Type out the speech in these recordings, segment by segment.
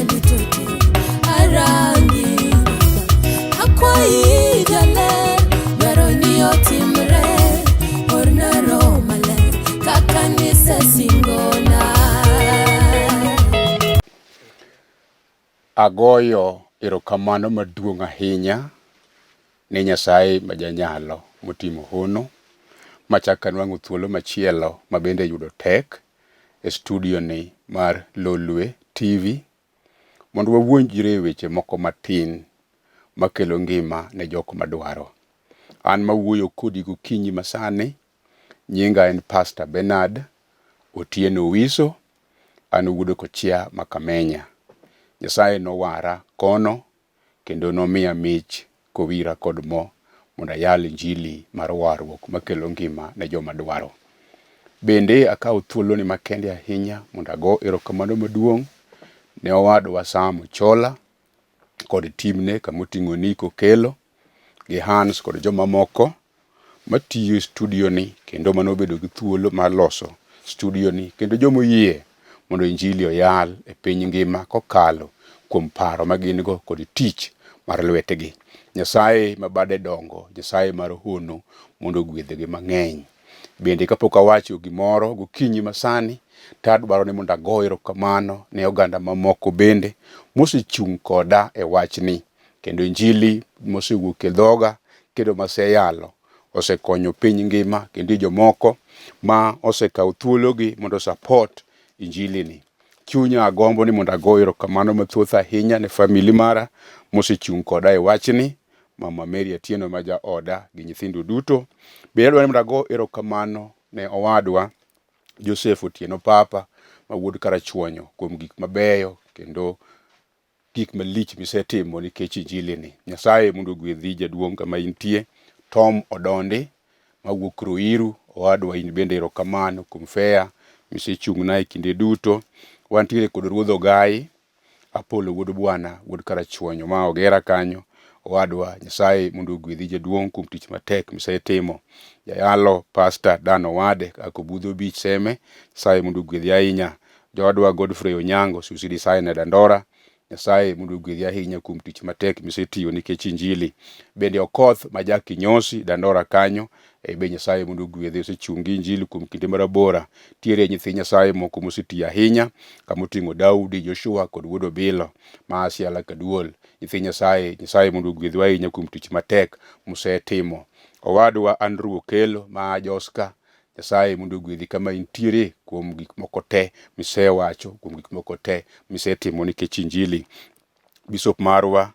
duto te arangi Baba akwayi jaler dwaro ni otimre orna roho maler kaka nisesingona. Agoyo erokamano maduong' ahinya ne Nyasaye ma janyalo motimo hono machak anwang'o thuolo machielo ma bende yudo tek e studio ni mar Lolwe TV mondo wawuonjre weche moko matin makelo ngima ne jok madwaro. An mawuoyo kodi gokinyi masani, nyinga en Pastor Bernard Otieno Owiso, an wuod Kochia ma Kamenya. Nyasaye nowara kono kendo nomiya mich kowira kod mo mondo ayal injili mar warruok makelo ngima ne joma dwaro. Bende akawo thuoloni makende ahinya mondo ago erokamano maduong' ne owadwa Sam Ochola kod timne kamoting'o Nick Okello gi Hans kod jomamoko matiyo e studio ni kendo mane obedo gi thuolo mar loso studio ni kendo joma oyie mondo injili oyal e piny ngima kokalo kuom paro ma gin go kod tich mar lwetgi. Nyasaye ma bade dongo, Nyasaye mar hono mondo ogwedhgi mang'eny. Bende kapok awacho gimoro gokinyi masani to adwaro ni mondo ago erokamano ne oganda mamoko bende mosechung' koda e wachni kendo injili mosewuok e dhoga kendo maseyalo osekonyo piny ngima kendo jomoko ma osekawo thuologi mondo support injili ni. Chunya agombo ni mondo ago erokamano mathoth ahinya ne famili mara mosechung' koda e wachni, Mama Mary Atieno ma jaoda gi nyithindo duto. Bende adwaro ni mondo ago erokamano ne owadwa Joseph Otieno Papa ma wuod Karachuonyo kuom gik mabeyo kendo gik malich misetimo nikech injili ni. Nyasaye mondo ogwedhi jaduong' kama intie. Tom Odondi mawuok Ruiru, owadwa in bende erokamano kuom fea misechung'na e kinde duto. Wantiere kod Ruodh Ogai, Apollo wuod Bwana, wuod Karachuonyo ma Ogera kanyo. Owadwa Nyasaye mondo ogwedhi jaduong' kuom tich matek misetimo. Jayalo Pastor Dan Owade kaka Obudho Beach Seme, Nyasaye mondo ogwedhi ahinya. Joodwa Godfrey Onyango, Susi Designer Dandora, Nyasaye mondo ogwedhi ahinya kuom tich matek misetiyo nikech injili. Bende Okoth ma ja Kinyosi Dandora kanyo, e be Nyasaye mondo ogwedhi osechung' gi injili kuom kinde marabora. Tiere nyithi Nyasaye moko mosetiyo ahinya kamoting'o Daudi, Joshua kod wuod Obilo ma Asiala Kaduol. Nyithi Nyasaye, Nyasaye mondo ogwedhu ahinya kuom tich matek musetimo. Owadwa Andrew Okello ma Joska Nyasaye mondo ogwedhi kama intiere kuom gik moko te misewacho, kuom gik moko te misetimo nikech injili. Bishop marwa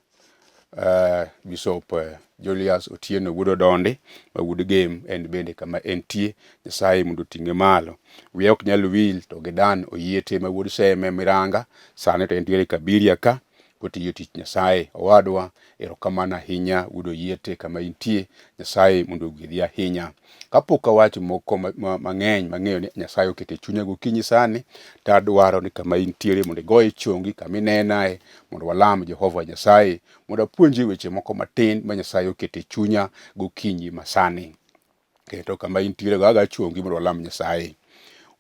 Bishop Julius Otieno wuod Odondi ma wuod Gem en bende kama entie, Nyasaye mondo oting'e malo. Wiya ok nyal wil to gi Dan Oyiete ma wuod Seme Miranga, sani to entiere Kabiria ka kotiyo tich Nyasaye. Owadwa, erokamano ahinya wuod Oyiete kama intie, Nyasaye mondo ogwedhi ahinya. Kapok awacho moko mang'eny mang'eyo ni Nyasaye oketo e chunya gokinyi sani, to adwaro ni kama intiere mondo igoye chongi kama inenae mondo walam Jehova Nyasaye mondo apuonji weche moko matin ma Nyasaye oketo e chunya gokinyi masani. Kendo kama intiere go aga chongi mondo walam Nyasaye.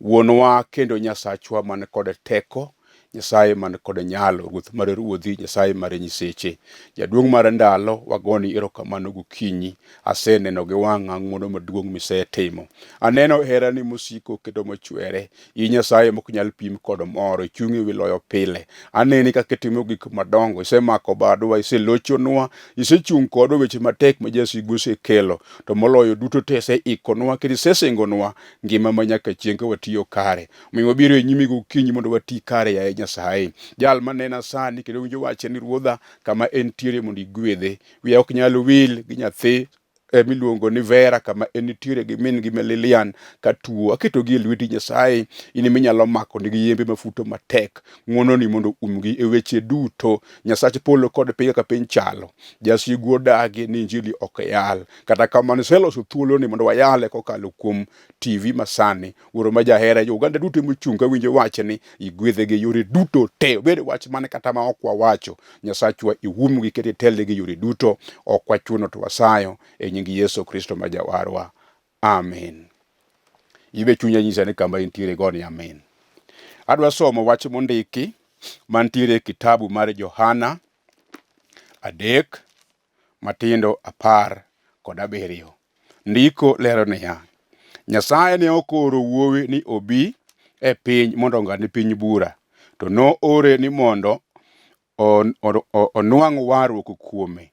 Wuonwa kendo Nyasachwa man kod teko, Nyasaye man kod nyalo, Ruoth mar ruodhi, Nyasaye mar nyiseche. Jaduong' mar ndalo, wagoni erokamano gokinyi. Aseneno gi wang'a ng'wono maduong' misetimo. Aneno herani mosiko kendo mochwere. In Nyasaye mok nyal pim kod moro, ichung' ewi loyo pile. Aneni kaka itimo gik madongo, isemako badwa, iselochonwa, isechung' kodwa weche matek ma jasigu osekelo. To moloyo duto te iseikonwa kendo isesingonwa ngima ma nyaka chieng' ka watiyo kare. Omiyo wabiro e nyimi gokinyi mondo wati kare, yaye Nyasaye. Jal manena sani kendo winjo wache ni Ruodha kama entiere mondo igwedhe. Wiya ok nyal wil gi nyathi miluongo ni Vera kama entiere gi min gi Lilian ka tuo. Aketogi e lweti Nyasaye, in ema inyalo mako nigi yembe mafuto matek. Ng'wononi mondo umgi e weche duto. Nyasach polo kod piny kaka piny chalo. Jasigu odagi ni injili ok yal. Kata kamano iseloso thuoloni mondo wayale kokalo kuom TV masani. Wuoro ma jahera, jo oganda duto mochung' ka winjo wachni, igwedhe gi yore duto te. Obed wach mane kata ma ok wawacho. Nyasachwa iumgi kendo itelnegi yore duto. Ok wachuno to wasayo e nying Yesu Kristo ma Jawarwa. Amen. Ibe chunya nyisa ni kama intiere go ni amen. Adwa somo wach mondiki. mantiere e kitabu mar Johana 3 matindo 17. Ndiko lero niya, Nyasaye ne ok ooro wuowi ni obi e piny mondo ong'ad ni piny bura, to noore ni mondo onwang' warruok kuome.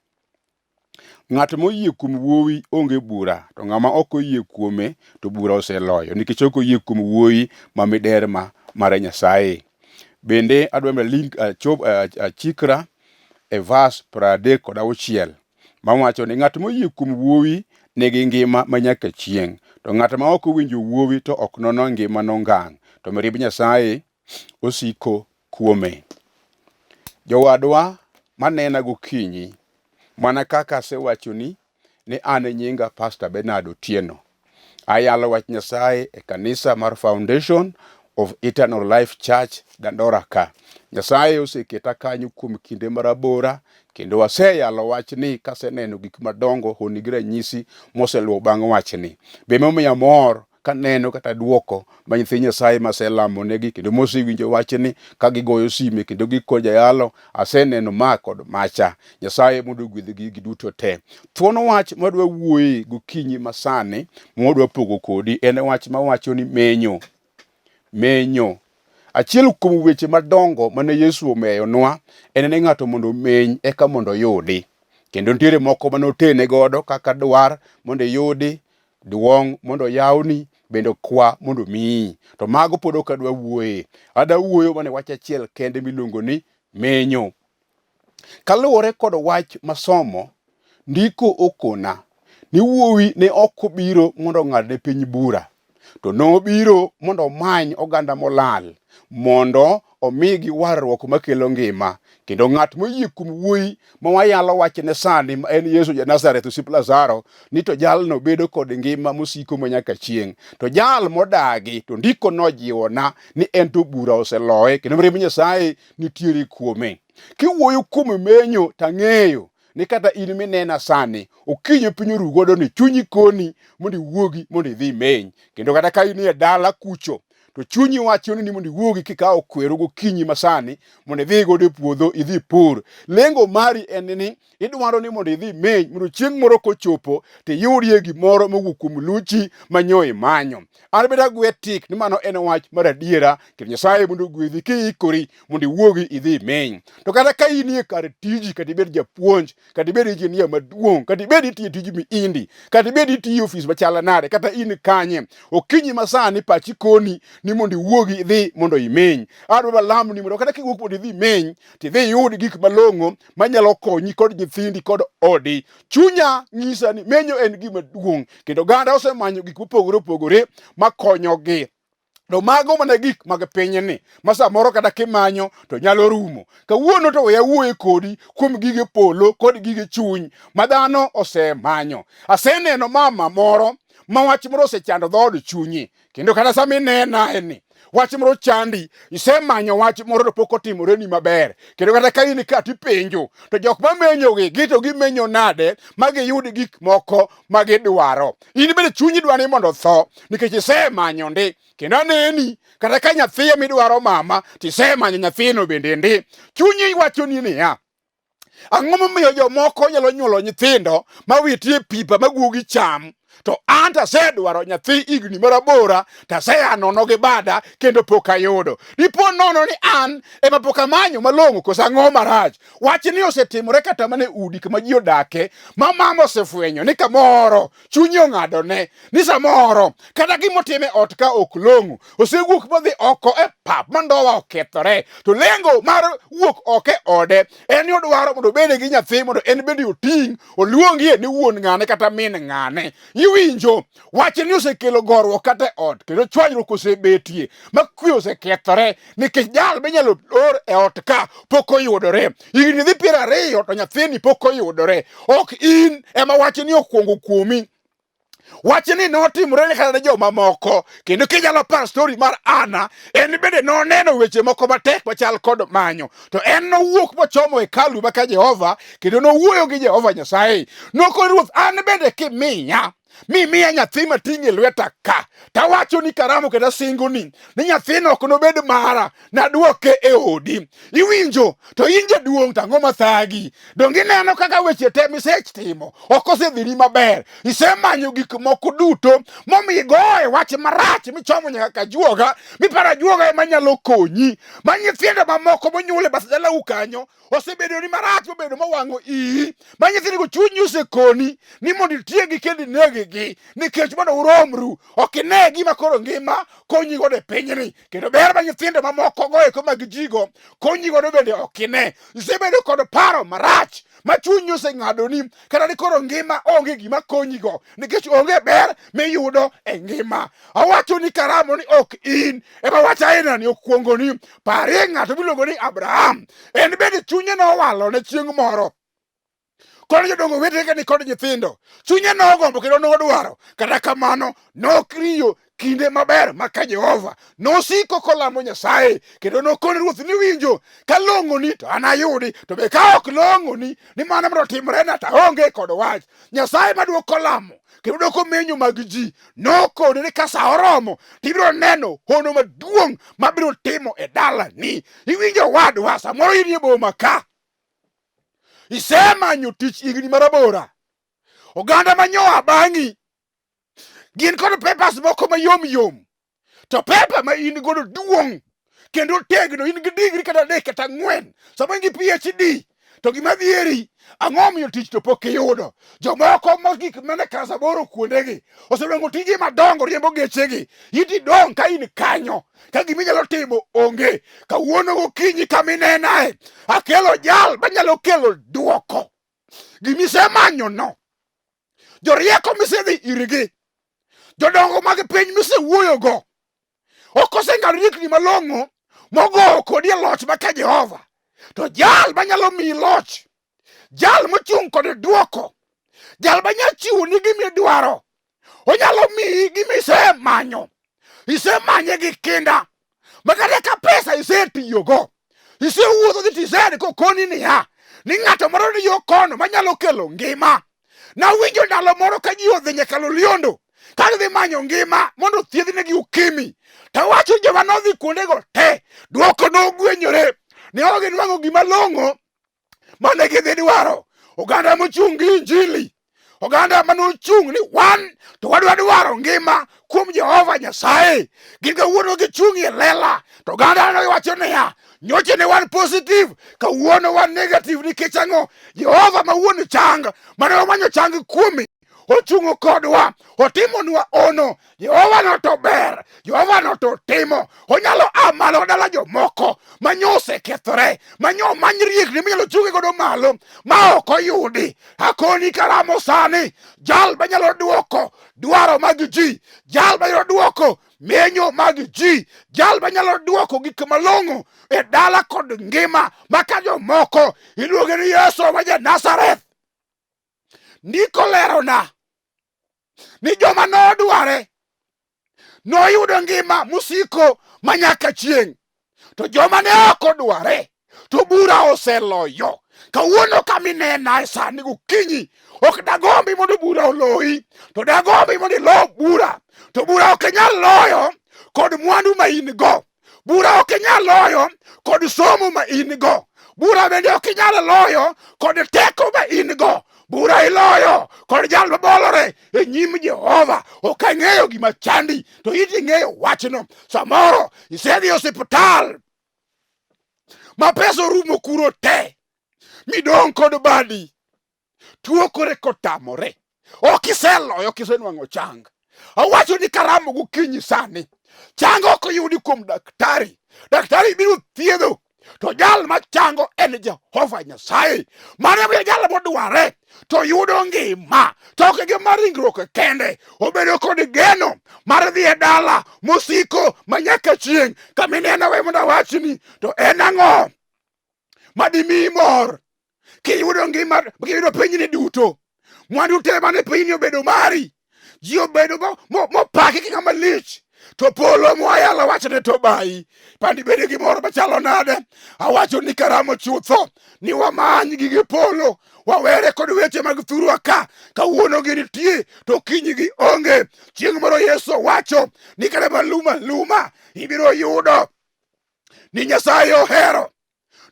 Ng'at moyie kuom Wuowi onge bura, to ng'ama ok oyie kuome to bura oseloyo, nikech ok oyie kuom Wuowi ma miderma mar Nyasaye. Bende adwa mondo alink achop achikra e vas 36 mawacho ni ng'at moyie kuom Wuowi nigi ngima ma nyaka chieng', to ng'at ma ok owinjo Wuowi to ok nonwang' ngimano ngang', to mirimb Nyasaye osiko kuome. Jowadwa manena gokinyi, mana kaka asewachoni ni an nyinga Pastor Bernard Otieno. Ayalo wach Nyasaye e kanisa mar Foundation of Eternal Life Church Dandora ka. Nyasaye oseketa kanyo kuom kinde marabora kendo aseyalo wachni kaseneno gik madongo, honni gi ranyisi moseluwo bang' wachni. Be momiya mor kaneno kata duoko ma nyithi Nyasaye maselamonegi kendo mosewinjo wachni ka gigoyo sime kendo giko jayalo aseneno ma kod macha. Nyasaye mondo ogwedhgi giduto te. Thuon wach mwadwa wuoye gokinyi masani mwadwa pogo kodi en wach mawacho ni menyo. Menyo. Achiel kuom weche madongo mane Yesu omeyonwa en ni ng'ato mondo omeny eka mondo oyudi. Kendo nitiere moko mane otene godo kaka dwar mondo iyudi, Duong' mondo oyawni, bende kwa mondo omiyi. To mago pod ok adwa wuoye. Adwa wuoyo mana e wach achiel kende miluongo ni menyo. Kaluwore kod wach masomo, ndiko okona ni wuowi ne ok obiro mondo ong'ad ne piny bura, to nobiro mondo omany oganda molal mondo omigi warruok makelo ngima. Kendo ng'at moyie kuom wuoyi ma wayalo wachne sani ma en Yesu ja Nazareth osiep Lazaro ni to jalno bedo kod ngima mosiko ma nyaka chieng'. To jal modagi to ndiko nojiwona ni en to bura oseloye kendo mirimb Nyasaye nitiere kuome. Kiwuoyo kuom menyo tang'eyo ni kata in minena sani okinyi piny oru godo ni chunyi koni mondo iwuogi mondo idhi imeny kendo kata ka in e dala kucho to chunyi wacho ni mondo iwuogi kikawo kweru gokinyi masani mondo idhi godo e puodho idhi ipur. Lengo mari en ni idwaro ni mondo idhi imeny mondo chieng' moro kochopo to iyudie gimoro mowuok kuom luchi manyo imanyo. An bende agwe tik ni mano en wach mar adiera kendo Nyasaye mondo ogwedhi kiikori mondo iwuogi idhi imeny. To kata ka inie kar tiji kata ibed japuonj kata ibed injinia maduong', kata ibed itiyo tij miindi, kata ibed itiyo ofis machalo nade, kata in kanye, okinyi masani pachi koni ni mondo iwuogi idhi mondo imeny. Adwa balamni mondo kata kiwuok mondo idhi imeny, tidhi iyud gik malong'o manyalo konyi kod nyithindi kod odi. Chunya nyisa ni menyo en gima duong' kendo oganda osemanyo gik mopogore opogore makonyogi. To mago mana gik mag pinyni ma samoro kata kimanyo to nyalo rumo. Kawuono to we awuoye kodi kuom gige polo kod gige chuny ma dhano osemanyo. Aseneno mama moro ma wach moro osechando dhood chunye kendo kata sama inenae ni wach moro chandi, isemanyo wach moro to pok otimoreni maber. Kendo kata ka in ka tipenjo to jok mamenyogi gi to gimenyo nade ma giyud gik moko ma gidwaro. In bende chunyi dwa ni mondo otho nikech isemanyo ndi kendo aneni kata ka nyathi midwaro mama to isemanyo nyathino bende ndi. Chunyi wachoni niya, ang'o momiyo jomoko nyalo nyuolo nyithindo ma witie pipa ma guogi cham to an to asedwaro nyathi higni marabora to aseya nono gi bada kendo pok ayudo. Dipo nono ni an ema pok amanyo malong'o koso ang'o marach? Wachni osetimore kata mana e udi kama ji odake ma mama osefwenyo ni kamoro chunye ong'adone ni samoro kata gima otimo e ot ka ok long'o osewuok modhi oko e pap ma ndowa okethore to lengo mar wuok oko e ode en ni odwaro mondo obed gi nyathi mondo en bende oting' oluongie ni wuon ng'ane kata min ng'ane. Iwinjo wachni osekelo goruok kata e ot kendo chwanyruok osebetie ma kwe osekethore nikech jal minyalo or e ot ka pok oyudore. Higni dhi 20 to nyathini pok oyudore. Ok in ema wachni okwongo kuomi. Wachni notimore ne kata ne jomamoko kendo kinyalo paro story mar Ana, en bende noneno weche moko matek machal kod manyo to en nowuok mochomo hekalu maka Jehova kendo nowuoyo gi Jehova Nyasaye. Nokoni ruoth, an bende kimiya mimiya nyathi mating'o e lweta ka, tawacho ni karamo kendo asingo ni nyathino ok nobed mara, nadwoke e odi. Iwinjo? To in jaduong' to ang'o mathagi? Donge ineno kaka weche te misech timo ok osedhini maber? Isemanyo gik moko duto momiyo igoye wach marach michomo nyaka kajuoga, miparo ajuoga ema nyalo konyi. Ma nyithindo mamoko monyuol e bath dalau kanyo osebedo ni marach mobedo mowang'o iyi, ma nyithindigo chunyi osekoni ni mondo itiegi kendo ineggi nikech mondo uromru. Ok ine gima koro ngima konyi godo e pinyni, kendo ber ma nyithindo mamoko go eko mag jigo konyi godo bende ok ine. Isebedo kod paro marach ma chunyi oseng'adoni kata ni koro ngima onge gima konyigo nikech onge ber miyudo e ngima. Awacho ni karamo ni ok in ema wach aina ni okuongoni. Parie ng'ato miluongo ni Abraham, en bende chunye nowalone chieng' moro kod jodongo wetene ka nikod nyithindo. Chunye nogombo kendo nodwaro, kata kamano nokriyo kinde maber maka Jehova. Nosiko kolamo Nyasaye kendo nokone ruoth ni winjo ka long'oni to an ayudi, to be ka ok long'oni ni mano mondo otimrena to aonge kod wach. Nyasaye maduoko lamo kendo dwoko menyo mag ji nokone ni ka sa oromo to ibiro neno hono maduong' mabiro timo e dalani. Iwinjo wadwa, samoro in e boma ka isemanyo tich higni marabora, oganda manyoa bang'i gin kod papers moko mayom yom, to paper ma in godo duong' kendo tegno, in gi digri kata adek kata ang'wen, sama in gi PhD to gima dhieri ang'o miyo tich to pok iyudo? Jomoko mogik mana klas aboro kuondegi osedongo tije madongo, riembo gechegi, in tidong' ka in kanyo ka gima inyalo timo onge. Kawuono gokinyi kama inenae, akelo jal manyalo kelo duoko gima isemanyono. Jorieko misedhi irgi, jodongo mag piny misewuoyogo, ok oseng'ado riekni malong'o mogowo kodi e loch maka Jehova. To jal manyalo miyi loch, jal mochung' kod duoko, jal manyalo chiwoni gima idwaro, onyalo miyi gima isemanyo. Isemanye gi kinda ma kata ka pesa isetiyogo, isewuotho dhi tised kokoni niya ni ng'ato moro ni yo kono manyalo kelo ngima. Nawinjo ndalo moro ka ji odhi nyaka Loliondo ka gidhi manyo ngima mondo othiedhnegi ukimi, to awacho joma nodhi kuondego te dwoko nogwenyore, ne ok ginwang'o gima long'o mane gidhi dwaro. Oganda mochung' gi Injili, oganda mane ochung' ni wan to wadwa dwaro ngima kuom Jehova Nyasaye, gin kawuono gichung' e lela, to oganda no wacho niya, nyocha ne wan positive, kawuono wan negative. Nikech ang'o? Jehova ma wuon chang mane wamanyo chang kuome ochung'o kodwa, otimonwa ono. Jehova no to ber, Jehova no to timo, onyalo a malo dala jomoko manyo osekethore, manyo many riekni minyalo chunge godo malo ma ok oyudi. Akoni karamo sani, jal manyalo duoko dwaro mag ji, jal manyalo duoko menyo mag ji, jal manyalo duoko gik malong'o e dala kod ngima maka jomoko, iluonge ni Yesu ma ja Nazareth. Ndiko lerona ni joma nodware noyudo ngima mosiko manyaka chieng', to joma ne ok odware to bura oseloyo. Kawuono kama inena sani gokinyi, ok dagombi mondo bura oloyi, to dagombi mondo ilo bura. To bura ok inyal loyo kod mwandu ma in go, bura ok inyal loyo kod somo ma in go, bura bende ok inyal loyo kod teko ma in go. Bura iloyo kod jal mabolore e nyim Jehova. Ok ang'eyo gima chandi, to in ing'eyo wachno. Samoro isedhi e osiptal ma pesa orumo kuro te, midong' kod badi, tuo kore kotamore, ok iseloyo, ok isenwang'o chang. Awacho ni karamo gokinyi sani, chang ok oyudi kuom daktari. Daktari biro thiedho, to jal machango en Jehova Nyasaye. Mano emomiyo jal modware to yudo ngima, to ok gi mar ringruok kende, obedo kod geno mar dhi e dala mosiko manyaka chieng'. Kama ineno we mondo awachni, to en ang'o madimiyi mor kiyudo ngima, kiyudo pinyni duto, mwandu te mane pinyni obedo mari, ji obedo mopaki ki ng'ama lich, To polo mwayalo wachne to bayi. Pandi bede gimoro machalo nade? Awacho ni karamo chutho ni wamany gige polo, wawere kod weche mag thurwa ka. Kawuono ginitie to kiny gi onge. Chieng' moro Yesu wacho ni kata maluma luma ibiro yudo ni Nyasaye ohero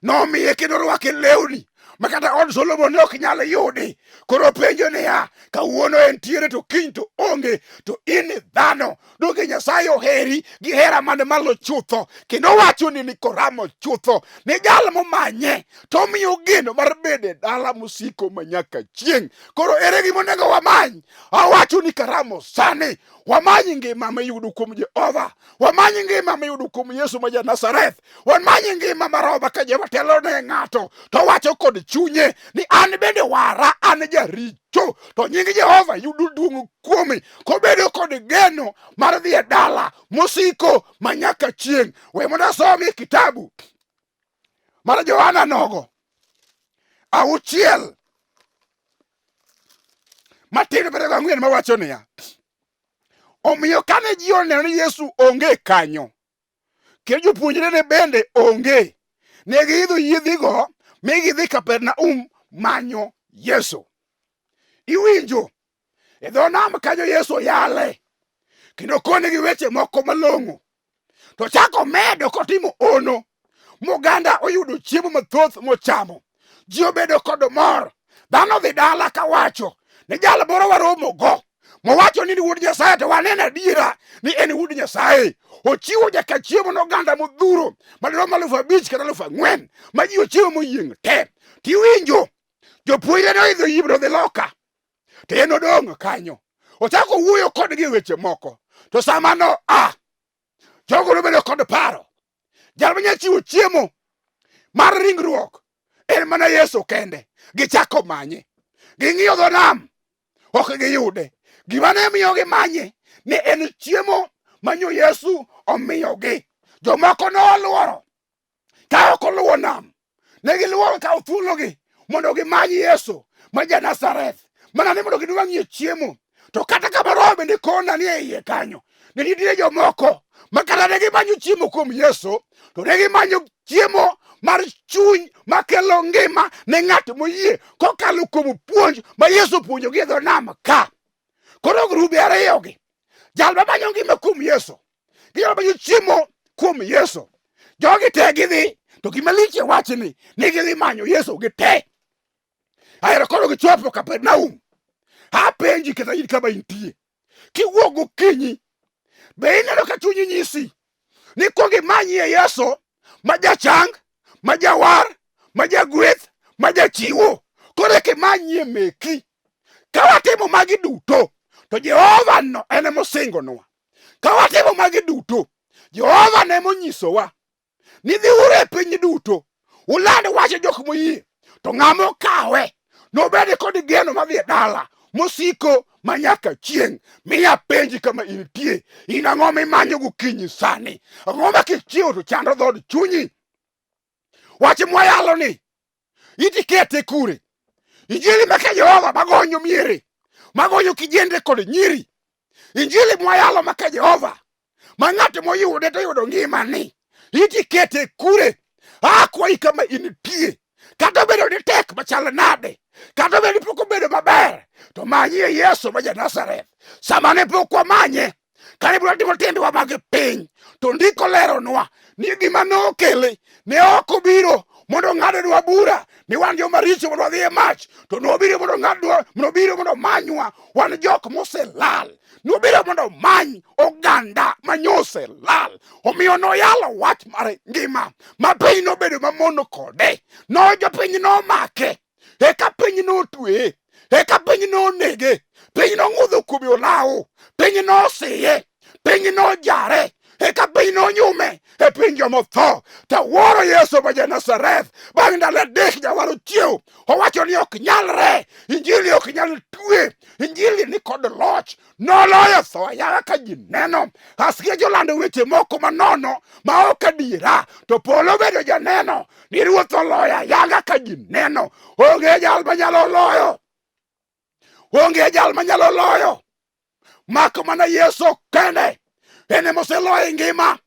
nomiye kendo orwake lewni ma kata od Solomon ne ok nyal yudi. Koro penjo niya, kawuono entiere to kiny to onge, to in dhano, donge Nyasaye oheri gi hera man malo chutho, kendo wacho ni koramo chutho ni jal momanye to omiyo geno mar bedo e dala mosiko manyaka chieng'. Koro ere gima onego wamany? Awacho ni karamo sani wamany ngima miyudo kuom Jehova, wamany ngima miyudo kuom Yesu ma ja-Nazareth, wamany ngima maroba ka Jehova telo ne ng'ato to wacho kod chunye ni an bende wara, an jaricho, to nying Jehova yudo duong' kuomi kobedo kod geno mar dhi e dala mosiko ma nyaka chieng'. We mondo asomie kitabu mar Johana nogo auchiel matin 24 mawacho niya, omiyo kane ji oneno ni Yesu onge kanyo kendo jopuonjrene bende onge, ne giidho yiedhigo mi gidhi Kapernaum manyo Yesu. Iwinjo e dho nam kanyo Yesu yale kendo konegi weche moko malong'o, to chako medo kotimo ono moganda oyudo chiemo mathoth mochamo. Ji obedo kod mor. Dhano dhi dala kawacho ni jal moro waromogo mowacho ni wuod Nyasaye, to waneno adiera ni en wuod Nyasaye. Ochiwo nyaka chiemo ne oganda modhuro madirom 5,000 kata 4,000 ma ji ochiemo moyieng' te. Tiwinjo jopuonjre noidho yie mondo odhi loka, to en odong' kanyo. Ochako wuoyo kodgi e weche moko, to sama no a jogo nobedo kod paro jal manyalo chiwo chiemo mar ringruok en mana Yesu kende. Gichako manye, ging'iyo dho nam, ok giyude. Gima ne miyo gimanye ne en chiemo manyo Yesu omiyogi. Jomoko noluoro ka ok oluwo nam, ne giluoro kawo thuologi mondo gimany Yesu ma ja Nazareth, mana ni mondo gidwang'ie chiemo. To kata kama Roho bende kona ni e iye kanyo, ne nitie jomoko ma kata ne gimanyo chiemo kuom Yesu, to ne gimanyo chiemo mar chuny makelo ngima ne ng'at moyie kokalo kuom puonj ma Yesu opuonjogi e dho nam ka. Koro grube ariyogi, jal mamanyo ngima kuom Yesu gi jal mamanyo chiemo kuom Yesu, jogi te gidhi, to gima lich e wachni ni gidhi manyo Yesu gi te. Ahero koro gichopo Kapernaum. Apenji kata in kama intie, kiwuok gokinyi, be ineno ka chunyi nyisi ni kuong imanyie Yesu ma jachang, ma jawar, ma jagweth, ma jachiwo, koro eka imanyie meki. Ka watimo magi duto, to Jehova no en emosingonwa. Ka watimo magi duto, Jehova ne monyisowa ni dhiuru e piny duto uland wach jok moyie, to ng'ama okawe nobed kod geno madhi e dala mosiko ma nyaka chieng'. Miya penji kama intie, in ang'o mimanyo gokinyi sani? Ang'o ma kichiewo to chando dhood chunyi? Wach mwayalo ni itikete kure? Injili meke Jehova magonyo miere, magonyo kijende kod nyiri. Injili mwayalo maka Jehova ma ng'at moyude to yudo ngimani, itikete kure? Akwayi kama intie, kata obedo ni tek machal nade, kata obedo ni pok obedo maber, to manyie Yesu ma ja-Nazareth. Sama ne pok wamanye, kane biro timo timbewa mag piny, to ndiko leronwa ni gima nokele ne ok obiro mondo ong'adnwa bura ni wan joma richo mondo wadhi e mach, to nobiro mondo ong'adnwa, nobiro mondo omanywa wan jok moselal. Nobiro mondo omany oganda manyose lal. Omiyo noyalo wach mar ngima ma piny nobedo mamono kode. No jopiny nomake, eka piny notweye, eka piny nonege, piny nong'udho kuome olawo, piny nosiye, piny nojare, eka piny nonyume e piny jomotho. To wuoro Yesu ma ja-Nazareth, bang' ndalo adek jawar ochiew, owacho ni ok nyalre, injili ok nyal twe, injili ni kod loch. Noloyo tho ayanga ka ji neno. Askeche olando weche moko manono ma ok adiera, to polo obedo janeno ni Ruoth oloyo ayanga ka ji neno. Onge jal manyalo loyo, onge jal manyalo loyo, mak mana Yesu kende. En ema oseloyo e ngima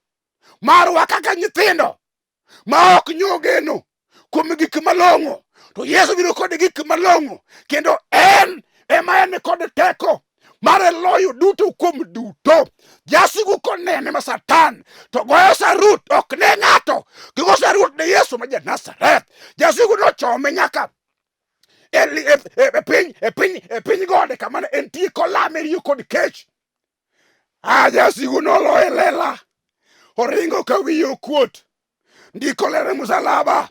marwa kaka nyithindo ma ok nyo geno kuom gik malong'o to Yesu biro kod gik malong'o kendo en ema en kod teko mar loyo duto kuom duto. Jasigu konene ma Satan to goyo sarut ok ne ng'ato, gigo sarut ne Yesu ma ja Nazareth. Jasigu nochome nyaka e, e, e, e piny e piny e piny gode kama ne entie kolame riyo kod kech. A jasigu noloye lela, oringo ka wiye okuot. Ndiko lere musalaba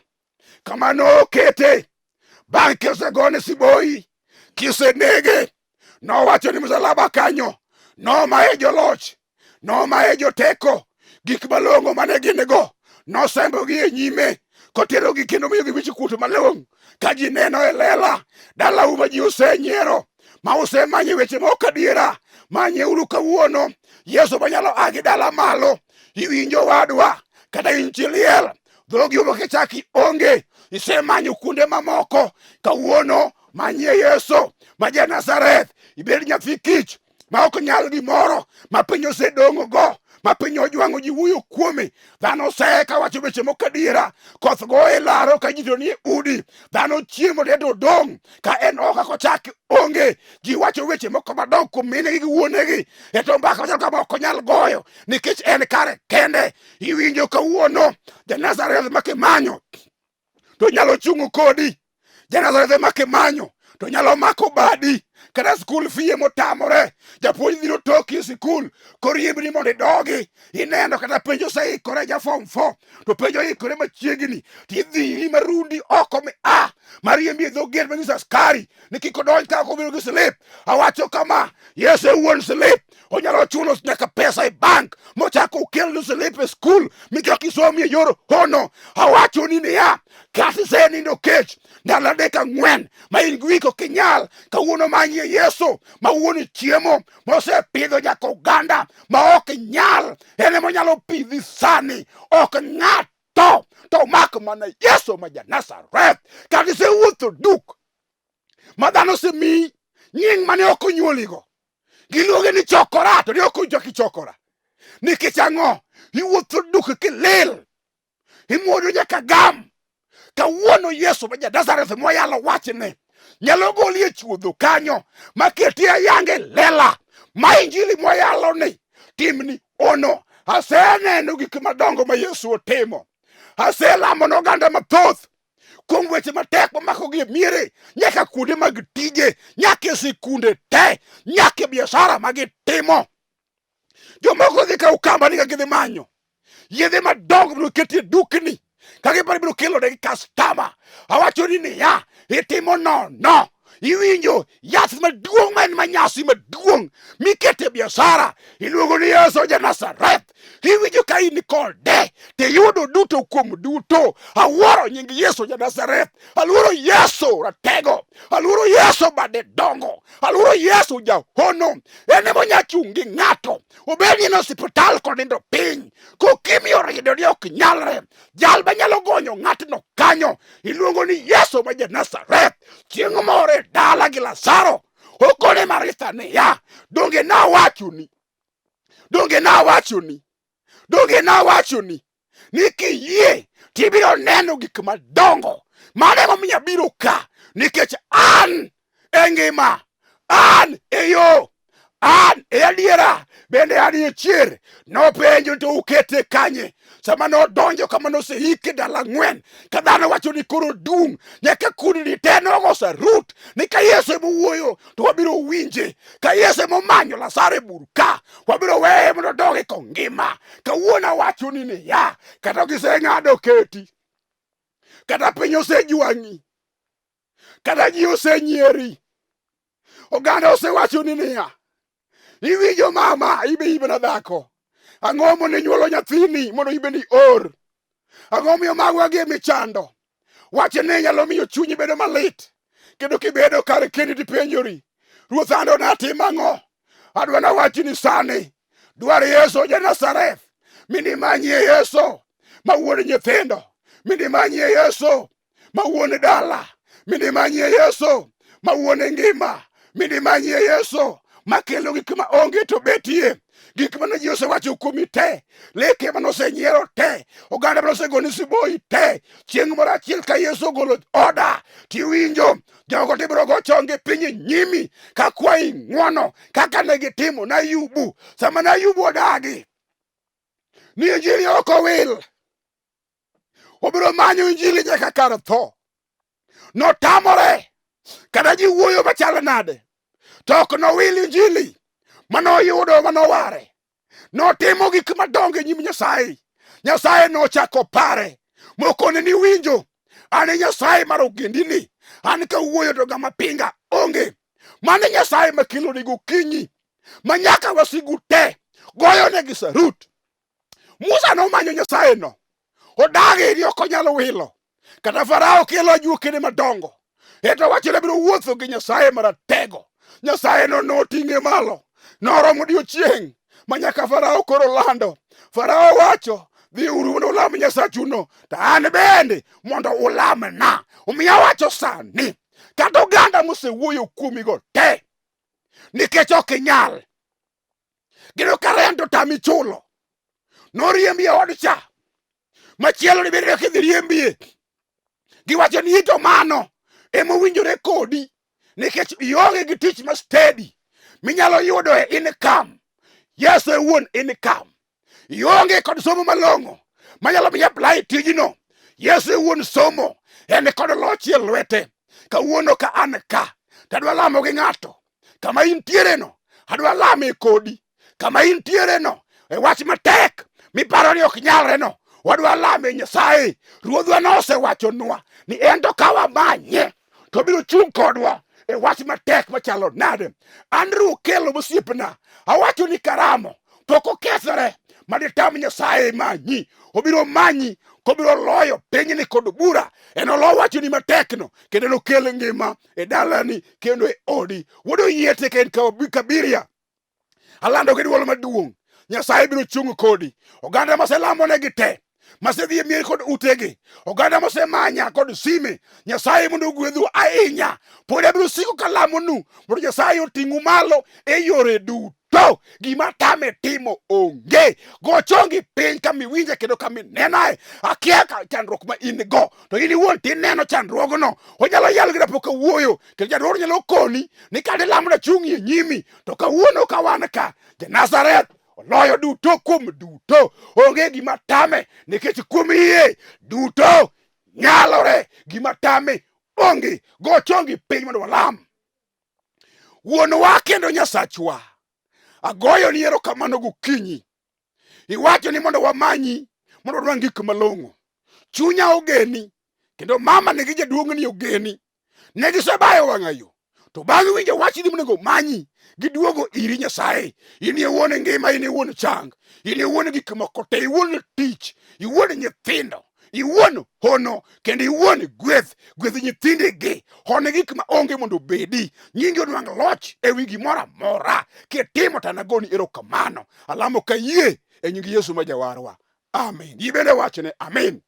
kama nokete. Bang' kisegone siboi, kisenege, nowacho ni musalaba kanyo nomaye joloch, nomaye joteko, gik malong'o mane gin go nosembogi e nyime koterogi kendo miyogi wich kuot malong'o ka ji neno e lela dalau ma ji osenyiero ma usemanye weche ma ok adiera manyeuru kawuono Yesu manyalo a gi dala malo iwinjo wadwa kata in chi liel dhogi omoke chaki onge isemanyo kuonde mamoko kawuono manyie Yesu ma ja Nazareth ibed nyathi kich ma ok nyal gimoro ma piny osedong'o go ma piny ojwang'o ji wuoyo kuome dhano oseye ka wacho weche mok adiera koth goye laro ka ji to nie udi dhano chiemo to odong' ka en oko kochak onge ji wacho weche moko madongo kuom minegi gi wuonegi e to mbaka machalo kama ok onyal goyo nikech en kare kende iwinjo kawuono ja-Nazareth ma kimanyo to nyalo chungo kodi ja-Nazareth ma kimanyo to nyalo mako badi kata skul fiye motamore japuonj biro toki e sikul koriembni mondo idogi ineno kata penj oseikore ja form 4 to penj oikore machiegni tidhiri marundi oko mi a mariembi e dho gate manyiso askari ni kik odonj ka ok obiro gi slip awacho kama Yesu e wuon slip onyalo chulo nyaka pesa e bank mochako okelni slip e skul michak isomi e yor hono awacho ni niya kata isenindo kech ndalo adek ang'wen ma in gi wik ok inyal kawuono manyie Yesu ma wuon chiemo mosepidho nyaka oganda ma ok nyal en ema onyalo pidhi sani ok ng'ato to mak mana Yesu ma ja Nazareth kata isewuotho duk ma dhano osemiyi nying mane ok onyuoligo giluonge ni chokora to ne ok ochaki chokora nikech ang'o iwuotho duk kilil imuodo nyaka gam kawuono Yesu ma ja-Nazareth mwayalo wachne nyalo goli e chuodho kanyo maketi ayange lela ma injili mwayalo ni timni ono aseneno gik madongo ma Yesu otimo aselamo noganda mathoth kuom weche matek mamakogi e miere nyaka kuonde mag tije nyaka e sikunde te nyaka e biashara ma gitimo jomoko dhi kawo kambani ka gidhi manyo yedhe madongo biro keti e dukni ka giparo biro kelo negi kastama awacho ni niya itimo nono iwinjo yath maduong' ma en manyasi maduong' mikete e biashara iluongo ni Yesu ja Nazareth iwinjo ka in kode tiyudo duto kuom duto awuoro nying Yesu ja Nazareth aluoro Yesu ratego aluoro Yesu bade dongo aluoro Yesu jahono en ema onya chung' gi ng'ato obed ni en osiptal konindo piny kokimi orido ni ok nyalre jal manyalo gonyo ng'atno kanyo iluongo ni Yesu ma ja Nazareth chieng' moro e dala gi Lazaro okone Maritha niya donge nawachoni donge nawachoni donge nawachoni ni kiyie tibiro neno gik madongo mano emomiyo abiro ka nikech an e ngima an e yo an e adiera bende an e chier nopenjo to ukete kanye sama nodonjo kama noseike ndalo ang'wen ka dhano wacho ni koro dung' nyaka kudni te nogo sarut ni ka Yesu emowuoyo to wabiro winje ka Yesu emomanyo Lazaro e bur ka wabiro weye mondo odogi kongima kawuono awachoni niya kata giseng'ado keti kata piny osejwang'i kata ji osenyieri oganda osewachoni niya iwinjo mama ibe ibena dhako ang'o mondo inyuolo nyathini mondo ibe ni or ang'o miyo magwa gi michando wachne nyalo miyo chunyi bedo malit kendo kibedo kar kendi tipenjori ruoth ando natim ang'o adwa nawachni sani dwar Yesu ja Nazareth mindi manyie Yesu ma wuon nyithindo mindi manyie Yesu ma wuon dala mindi manyie Yesu ma wuon ngima mindi manyie Yesu Makelo gik ma onge to betie. Gik mane ji osewacho kuomi te, leke mane osenyiero te, oganda mane osegoni siboi te, chieng' moro achiel ka Yesu ogolo oda, tiwinjo jogo to ibiro go chongi piny e nyimi ka kwayi ng'wono kaka ne gitimo ne Ayubu. Sama ne Ayubu odagi ni injili ok owil, obiro manyo injili nyaka kar tho. Notamore kata ji wuoyo machalo nade, to ok nowil injili manoyudo manoware. Notimo gik madongo e nyim Nyasaye. Nyasaye nochako pare mokone ni winjo, an e Nyasaye mar ogendini, an kawuoyo to ng'ama pinga onge. Mano e Nyasaye makeloni gokinyi ma nyaka wasigu te goyonegi sarut. Musa nomanyo Nyasaye no, odagi ni ok onyal wilo. Kata Farao kelo ajuokene madongo, eto wacho ni biro wuotho gi Nyasaye maratego. Nyasaye no noting'e malo, noromo odiechieng' ma nyaka Farao koro lando. Farao wacho, dhiuru mondo ulam Nyasachuno, to an bende mondo ulamna. Omiyo awacho sani, kata oganda mosewuoyo kuomigo te, nikech ok inyal gino ka rent otami chulo noriembi e od cha machielo ni bende kidhi riembie giwacho ni to mano emowinjore kodi nikech ionge gi tich ma steady minyalo yudo e income Yesu e wuon income ionge kod somo malong'o manyalo miyo apply tijno Yesu e wuon somo en kod loch e lwete kawuono ka an ka tadwa lamo gi ng'ato kama intiere no adwa lame kodi kama intiere no e wach matek miparo ni ok nyalre no wadwa lame Nyasaye ruodhwa nosewachonwa ni en to ka wamanye to obiro chung' kodwa e wach matek machalo nade Andrew Okello mosiepna awacho ni karamo pok okethore maditam Nyasaye manyi obiro manyi kobiro loyo pinyni kod bura en olo wachoni matekno kendo enokel ngima e dalani kendo e odi. Wuod oyiete ka en Kabiria. Alando gi dwol maduong'. Nyasaye biro chung' kodi. Oganda maselamonegi te, masedhi e mier kod utegi, oganda mosemanya kod sime, Nyasaye mondo ogwedhu ahinya. Pod abiro siko kalamonu mondo Nyasaye oting'u malo e yore duto. Gima tame timo onge. Go chongi piny kama iwinje kendo kama inenae. Akia ka chandruok ma in go, to in iwuon tineno chandruogno. Onyalo yalo gi pok awuoyo, kendo chandruogno nyalo koni ni kata ilamo nachung' e nyimi, to kawuono ka wan ka, ja-Nazareth oloyo duto kuom duto. Onge gima tame nikech kuom yie duto nyalore. Gima tame onge. Go chongi piny mondo walam. Wuonwa kendo Nyasachwa, agoyo ni erokamano gokinyi. Iwacho ni mondo wamanyi mondo wadwang' gik malong'o. Chunya ogeni kendo mama nigi jaduong'ni ogeni. Ne gisebayo wang'a yo. To bang' winjo wachni monego manyi, giduogo iri Nyasaye. In e wuon ngima, in e wuon chang, in e wuon gik moko te, iwuon tich, iwuon nyithindo, iwuon hono, kendo iwuon gweth. Gweth nyithindigi, hone gik ma onge mondo obedi. Nyingi onwang' loch e wi gimoro amora. Kitimo to anagoni erokamano. Alamo kayie e nying Yesu ma Jawarwa. Amen. Ibende wachne amen.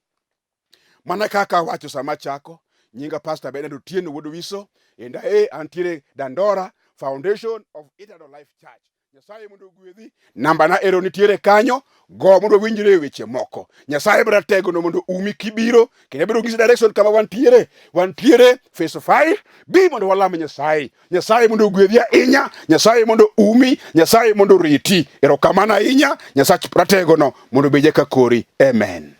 Mana kaka awacho sama achako, nyinga Pastor Bernard Otieno Wuod Wiso, enda e antiere Dandora Foundation of Eternal Life Church. Nyasaye mondo ogwedhi. Namba na ero nitiere kanyo, go mondo winjre e weche moko. Nyasaye biro tegono mondo umi kibiro, kendo biro nyisi direction kama wantiere. Wantiere phase 5, bi mondo walam Nyasaye. Nyasaye mondo ogwedhi ahinya, Nyasaye mondo umi, Nyasaye mondo oriti. Erokamano ahinya, Nyasach rategono mondo obed ka kori. Amen.